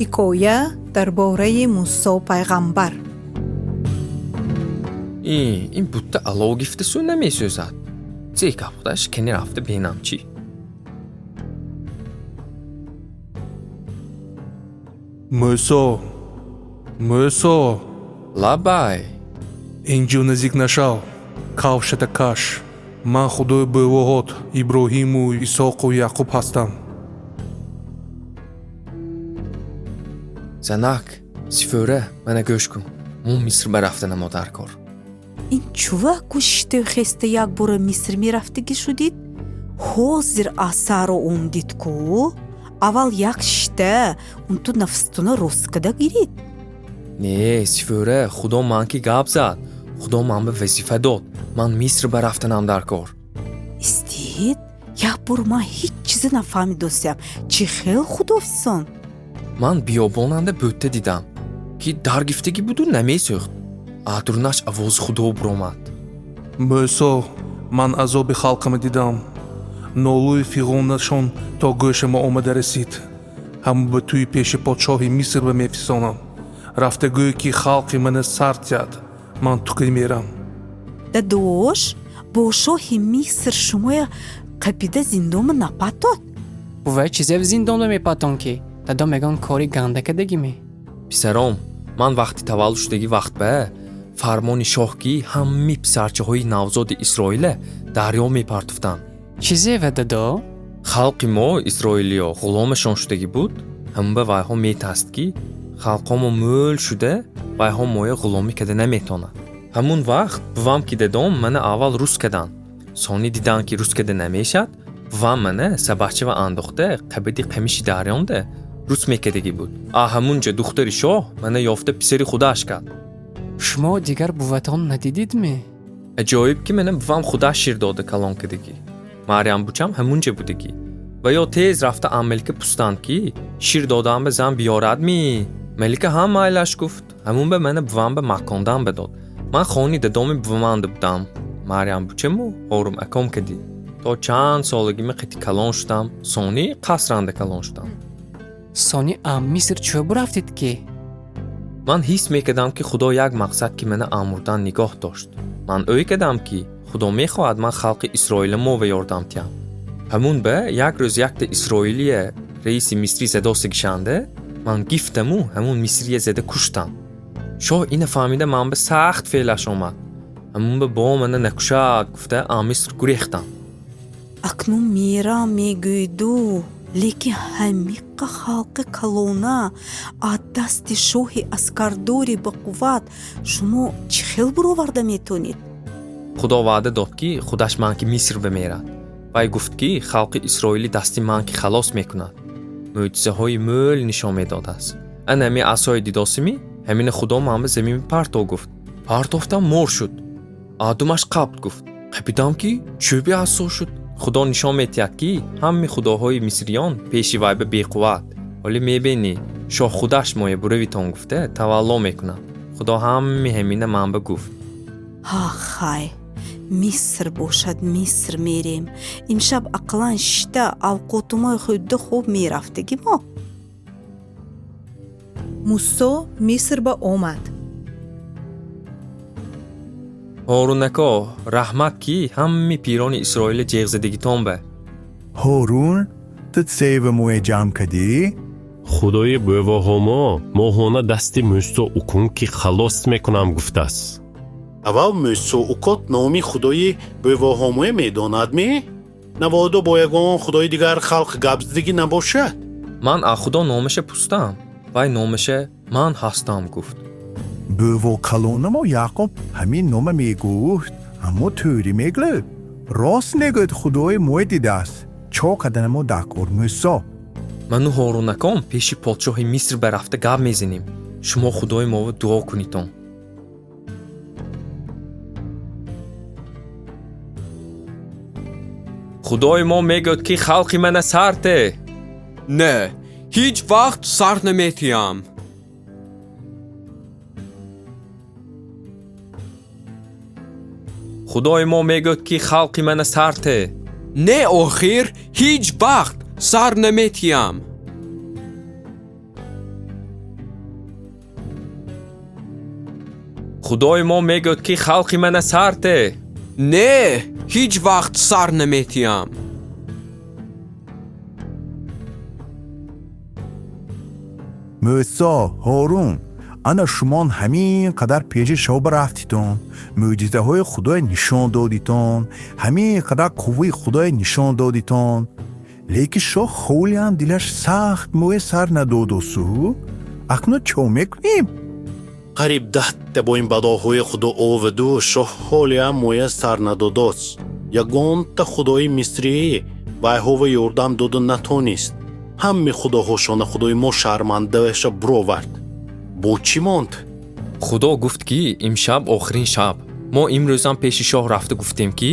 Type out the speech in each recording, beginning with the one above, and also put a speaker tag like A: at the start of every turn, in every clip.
A: Ҳикоя дар бораи Мусо пайғамбар.
B: Ин бутта алов гифта сӯ намесӯзад. Зе гап худаш кани рафта бинам чӣ.
C: Мӯсо, Мӯсо!
B: Лаббай.
C: Инҷо наздик нашав, кавшата каш. Ман худои бувоҳот Иброҳиму Исоқу Яъқуб ҳастам.
B: Занак, Сифӯра, мана гӯш кун. Мо Миср ба рафтанамо дар кор.
D: Ин чува гӯшиштаю хеста якбора Миср мерафтагӣ шудид? Ҳозир асаро омдид ку? Аввал як шишта унту нафстуна рост када гирид.
B: Не, Сифӯра, Худо ман ки гап зад. Худо ман ба вазифа дод. Ман Миср ба рафтанам дар кор.
D: Истед, як бор ман ҳеҷ чизе нафаҳмидосиям. Чӣ хел худофисон?
B: Ман биёбонанда бӯтта дидам, ки дар гифтагӣ буду намесӯхт. Адурнаш овози Худо буромад.
C: Мӯсо, ман азоби халқама дидам. Нолӯи фиғонашон то гӯшама омада расид. Ҳама ба тӯи пеши подшоҳи Миср ба мефисонам. Рафта гӯй, ки халқи мана сар тиҳад. Ман туқӣ мерам.
D: Дадош, бо шоҳи Миср шумоя қапида зиндонма напатод?
E: Бувай чизе в зиндонма мепатон ки? Дадо мегон кори ганда кардагиме?
B: Писаром, ман вақти таваллуд шудагӣ вақт ба фармони шоҳ ки ҳамаи писарчаҳои навзоди Исроила дарё мепартуфтанд.
E: Чизе ва дадо?
B: Халқи мо исроилиё ғуломашон шудагӣ буд, ҳама ба вайҳо метаст ки халқомо мӯл шуда вайҳо моя ғуломӣ када наметонад. Ҳамун вақт бувам ки дадом мана аввал рус каданд. Сони диданд ки рус када намешад, бувам мана сабахчава андохта қабиди қамиши дарёнда рус мекардагӣ буд. А ҳамунҷа духтари шоҳ мана ёфта писари худаш кард.
E: Шумо дигар буватон надидидме?
B: Аҷоиб ки мана бувам худаш шир дода калон кардагӣ. Марьям бучам ҳамунҷа будагӣ. Ва ё тез рафта ан малика пустанд ки шир додаам ба зан биёрадми? Малика ҳам майлаш гуфт. Ҳамун ба мана бувам ба макондан бидод. Ман хони дадоми буваманда будам. Марьям бучаму Ҳорум аком кардӣ. То чанд солагима қити калон шудам, сони қасранда калон шудам.
E: Сони ам Миср чӯ бурафтид ки?
B: Ман ҳис мекардам ки Худо як мақсад ки мана амурдан нигоҳ дошт. Ман ӯй кардам ки Худо мехоҳад ман халқи Исроила мова ёрдам тиҳам. Ҳамун ба як рӯз якта исроилия раиси мисрӣ задоса гишанда, ман гифтаму ҳамун мисрия зада куштам. Шоҳ ина фаҳмида ман ба сахт феълаш омад. Ҳамун ба бо мана накушад гуфта ам Миср гурехтам.
D: Акнун мерам мегӯйду, лекин ҳамиқа халқи калона аз дасти шоҳи аскардори бақувват шумо чӣ хел буроварда метонед?
B: Худо ваъда дод ки худаш ман ки Миср бимерад. Вай гуфт ки халқи исроилӣ дасти ман ки халос мекунад. Мӯъҷизаҳои мӯл нишон медодааст. Ана ҳами асои дидосимӣ? Ҳамина Худо ман ба замин партов гуфт. Партофтам мор шуд. Адумаш қабд гуфт. Қапидам ки чӯби асо шуд. Худо нишон метиҳад ки ҳамаи худоҳои мисриён пеши вай ба беқувват. Ҳоле мебинӣ, шоҳ худаш моя буравитон гуфта тавалло мекунад. Худо ҳамаи ҳамина ман ба гуфт.
D: Ҳа хай, Миср бошад, Миср мерем. Имшаб ақаллан шишта авқотумои хӯрда хоб мерафтагӣ мо.
A: Мусо Миср ба омад.
B: Ҳорунако, раҳмат ки ҳамаи пирони Исроила ҷеғзадагитон ба.
F: Ҳорун, ту сева мӯе ҷамъ кардӣ?
G: Худои бувоҳомо моҳона дасти Мӯсо укун ки халос мекунам гуфтааст.
H: Аввал Мӯсо укот номи худои бувоҳомӯе медонадме? Наводо бо ягон худои дигар халқ гап задагӣ набошад.
B: Ман аз Худо номаша пустам. Вай номаша ман ҳастам гуфт.
F: Буво калонамо Яъқуб ҳамин нома мегуфт, аммо тӯрӣ меглӯд. Рост негӯд, худои мӯе дидааст. Чо каданамо дар кор, Мӯсо?
B: Ману ҳорунаком пеши подшоҳи Миср ба рафта гап мезанем. Шумо худои мова дуо кунитон. Худои мо мегӯяд ки халқи мана сарте.
I: Не, ҳеҷ вақт сар наметиҳам.
B: Худои мо мегӯяд ки халқи мана сарте.
I: Не, охир ҳеҷ вақт сар наметиҳам.
B: Худои мо мегӯяд, ки халқи мана сарте.
I: Не, ҳеҷ вақт сар наметиҳам.
F: Мӯсо, Ҳорун, ана шумон ҳамин қадар пеши шоба рафтитон, мӯъҷизаҳои Худоя нишон додитон, ҳамин қадар қувваи Худоя нишон додитон. Лекин шоҳ ҳолиам дилаш сахт мӯе сар надодосу. Акнун чо мекунем?
H: Қариб 10-та бо ин балоҳои худо оваду шоҳ ҳолиам мӯя сар надодост. Ягонта худои мисрӣ вайҳова ёрдам дода натонист. Ҳамми худоҳошона худои мо шармандаша буровард. Бо чӣ монд?
B: Худо гуфт, ки имшаб охирин шаб. Мо имрӯзам пеши шоҳ рафта гуфтем, ки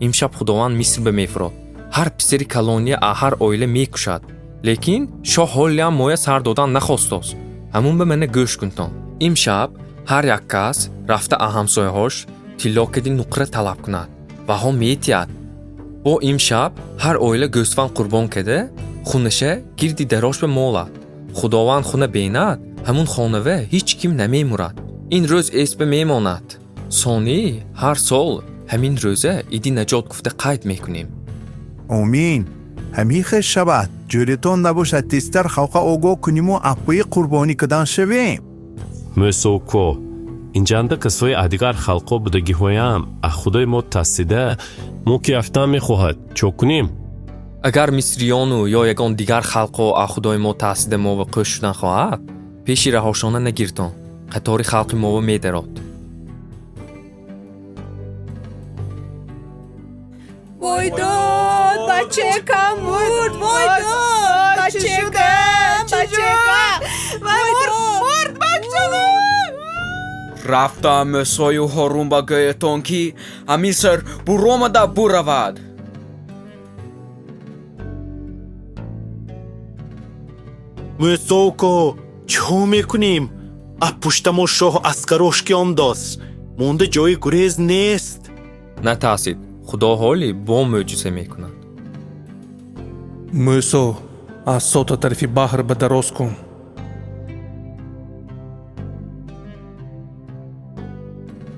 B: имшаб Худованд Миср ба мефурод, ҳар писари калония ҳар оила мекушад. Лекин шоҳ ҳолиам моя сар додан нахостост. Ҳамун ба мана гӯш кунтон. Имшаб ҳар як кас рафта а ҳамсояҳош тилло кади нуқра талаб кунад ва ҳо метиҳад. Бо имшаб ҳар оила гӯсфанд қурбон када хунаша гирди дарош ба молад. Худованд хуна бенад, ҳамун хонава ҳеҷ ким намемурад. Ин рӯз эсба мемонад. Сонӣ ҳар сол ҳамин рӯза иди наҷот гуфта қайд мекунем.
F: Омин. Ҳамин хел шавад. Ҷӯретон набошад, тезтар халқа огоҳ куниму аппои қурбонӣ кардан шавем.
G: Мӯсоуко, инҷанда касои аз дигар халқҳо будагиҳоям аз худои мо тарсида мо ки рафтан мехоҳад. Чо кунем?
B: Агар мисриёну ё ягон дигар халқҳо аз худои мо тарсида мова қӯш шудан хоҳад, пеши раҳошона нагиртон, қатори халқи мова медарод.
A: Вой дод, бачакам мурд, вой дод, бачакам, бачакам, вой дод, мурд бачам.
I: Рафта Мӯсою Ҳорун ба гӯятон, ки а Миср буромада буравад.
H: Мӯсоуко, чӣ мекунем? А пуштамо шоҳ аскарош ки омдост. Монда ҷои гурез нест.
B: Натарсид, Худо ҳолӣ бо мӯъҷиза мекунад.
C: Мӯсо, асота тарафи баҳр ба дароз кун.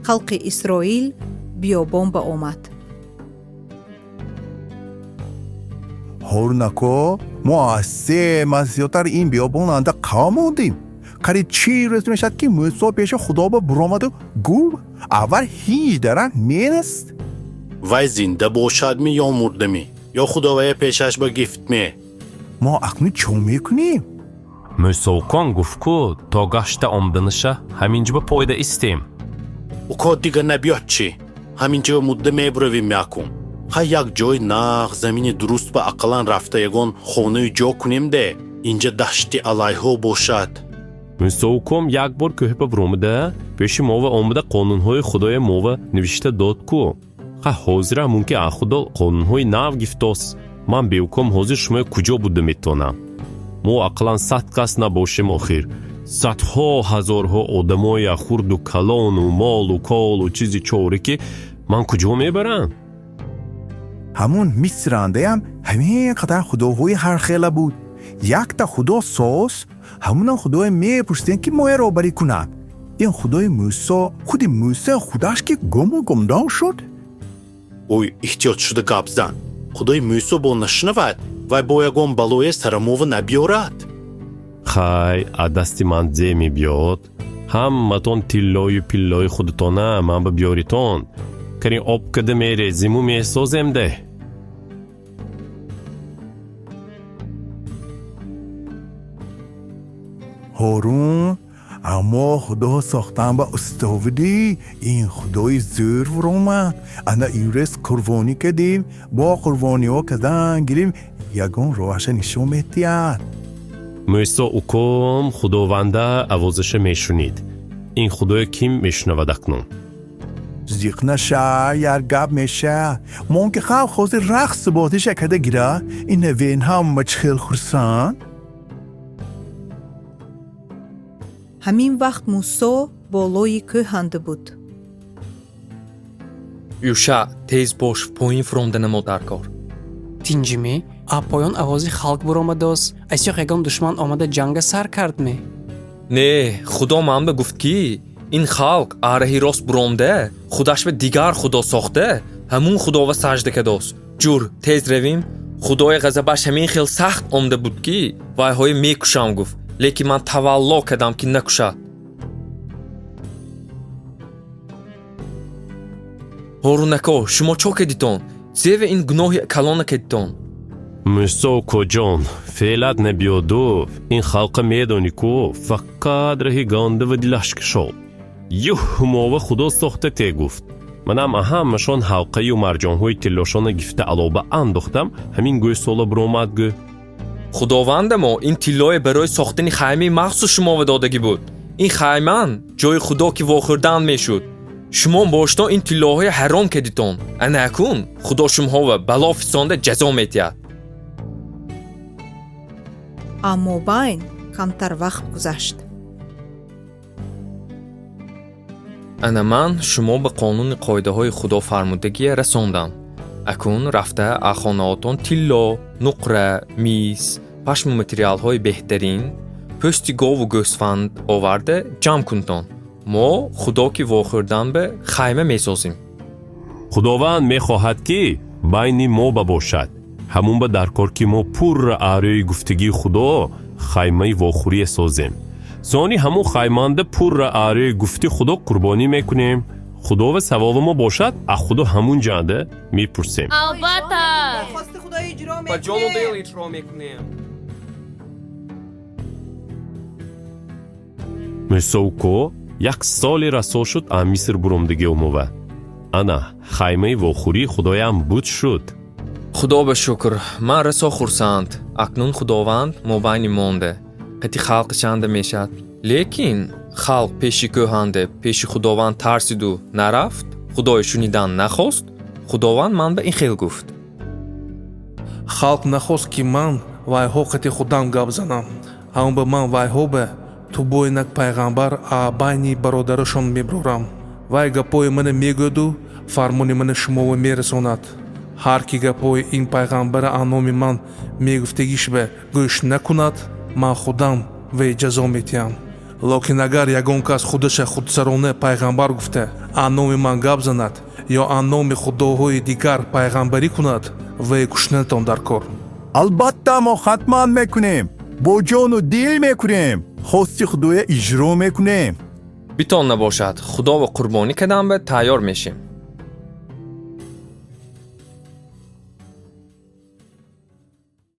A: Халқи Исроил биёбон ба омад.
F: Ҳорунако, мо аз 3 маҳ зиёдтар ин биёбон анда қавм мондем. Қариб 40 рӯз мешавад, ки Мӯсо пеши Худо ба буромаду гуфт, аввал ҳеҷ дарахт нест.
H: Вай зинда бошадми ё мурдами? Ё Худовая пешаш ба гифтме?
F: Мо акнун чо мекунем?
G: Мӯсоукон гуфт, ку то гашта омданаша ҳаминҷо ба пойда истем.
H: Уко дига набиёд чӣ? Ҳаминҷо мудда мебуравем якум. Ха як ҷои нағз, замини дуруст ба ақаллан рафта ягон хонаю ҷо кунем де. Инҷа дашти алайҳо бошад.
G: Мӯсоуком як бор кӯҳба буромада, пеши мова омада қонунҳои Худоя мова навишта дод ку. Ха ҳозира мумкин а Худо қонунҳои нав гифтост. Ман беуком ҳозир шумоя куҷо буда метавонам? Мо ақаллан 100 кас набошем охир. Садҳо ҳазорҳо одамоя хурду калону молу колу чизи чоре ки ман куҷо мебарам?
F: Ҳамун мисрандаям ҳамин қадар худоҳои ҳархела буд. Якта худо сос, ҳамунам худое мепурсидем, ки моя роҳбарӣ кунад. Ин худои Мӯсо, худи Мӯсо худаш ки гуму гумдон шуд.
H: Ой, эҳтиёт шуда гап зан. Худои Мӯсо бо нашунавад, вай бо ягон балое сарамова набиёрад.
G: Хай, аз дасти ман зе мебиёд. Ҳаматон тиллою пиллои худатона ман ба биёритон. Карин об када мерезиму месозем де.
F: Ҳорун, аммо Худо сохтан ба устовидӣ, ин худои зӯр вуромад. Ана имрӯз қурбонӣ кардем, бо қурбониҳо кардан гирем, ягон роҳаша нишон медиҳад.
G: Мӯсо уком Худованда овозаша мешунид. Ин худое ким мешунавад акнун?
F: Зиқ наша, яр гап меша. Мон ки халқ ҳозир рақс ботиша карда гира, ина вен ҳама чӣ хел хурсанд.
A: Ҳамин вақт Мусо болои кӯҳанда буд.
B: Юша, тез бош, поин фуромда намо дар кор.
E: Тинҷимӣ? А поён овози халқ буромадост. Айсёқ ягон душман омада ҷанга сар кардме?
B: Не, Худо манба гуфт, ки Ин халқ араҳи рост буромда, худаш ба дигар худо сохта, ҳамун худова сажда кадост. Ҷур, тез равим. Худои ғазабаш ҳамин хел сахт омда буд, ки вайҳои мекушам гуфт, лекин ман тавалло кардам, ки накушад. Ҳорунако, шумо чо кардитон? Зева ин гуноҳи калона кардитон?
G: Мӯсо укоҷон, феълат набиёду ин халқа медонӣ ку, фақат раҳи гандава дилаш кушод. Юҳ, мова худо сохта те гуфт. Манам ҳамашон ҳалқаю марҷонҳои тиллошона гифта алоба андохтам, ҳамин гӯйсола биромад гӯ.
B: Худовандамо ин тиллое барои сохтани хаймаи махсус шумова додагӣ буд. Ин хайман ҷои худо ки вохӯрдан мешуд. Шумо боштон ин тиллоҳои ҳаром кардитон. Ана акун худо шумоҳова бало фисонда ҷазо метиҳад.
A: Аммо байн камтар вақт гузашт.
B: Ана ман шумо ба қонуни қоидаҳои худо фармудагие расондам. Акун рафта ахонаотон тилло, нуқра, мис, пашму материалҳои беҳтарин, пӯсти гову гӯсфанд оварда ҷамъ кунтон. Мо худо ки вохӯрдан ба хайма месозем.
G: Худованд мехоҳад, ки байни мо ба бошад. Ҳамун ба дар кор, ки мо пурра аърӯи гуфтагии худо хаймаи вохӯрие созем. Зони ҳамун хайманда пурра аърӯи гуфти худо қурбонӣ мекунем. Худова саволи мо бошад, а худо ҳамун ҷанда мепурсем.
J: Албатта.
A: Хости худо иҷро
I: Ба ҷону дил иҷро мекунем.
G: Мӯсо уко, як соли расо шуд а Миср буромдагӣ омова. Ана хаймаи вохӯрии худоям буд шуд.
B: Худо ба шукр, ман расо хурсанд. Акнун худованд мобайни монда, қати халқи чанда мешавад. Лекин халқ пеши кӯҳанде пеши худованд тарсиду нарафт, худои шунидан нахост. Худованд ман ба ин хел гуфт.
C: Халқ нахост, ки ман вайҳо қати худам гап занам. Ҳамон ба ман вайҳо ба ту боинак пайғамбар а байни бародарашон меброрам. Вай гапҳои мана мегӯяду фармони мана шумова мерасонад. Ҳар ки гапҳои ин пайғамбара а номи ман мегуфтагиш ба гӯш накунад, ман худам вай ҷазо метиҳам. Локин агар ягон кас худаша худсарона пайғамбар гуфта а номи ман гап занад ё а номи худоҳои дигар пайғамбарӣ кунад, вай куштанатон дар кор.
F: Албатта, мо ҳатман мекунем, бо ҷону дил мекунем, хости худоя иҷро мекунем.
B: Битон набошад, худова қурбонӣ кардан ба тайёр мешем.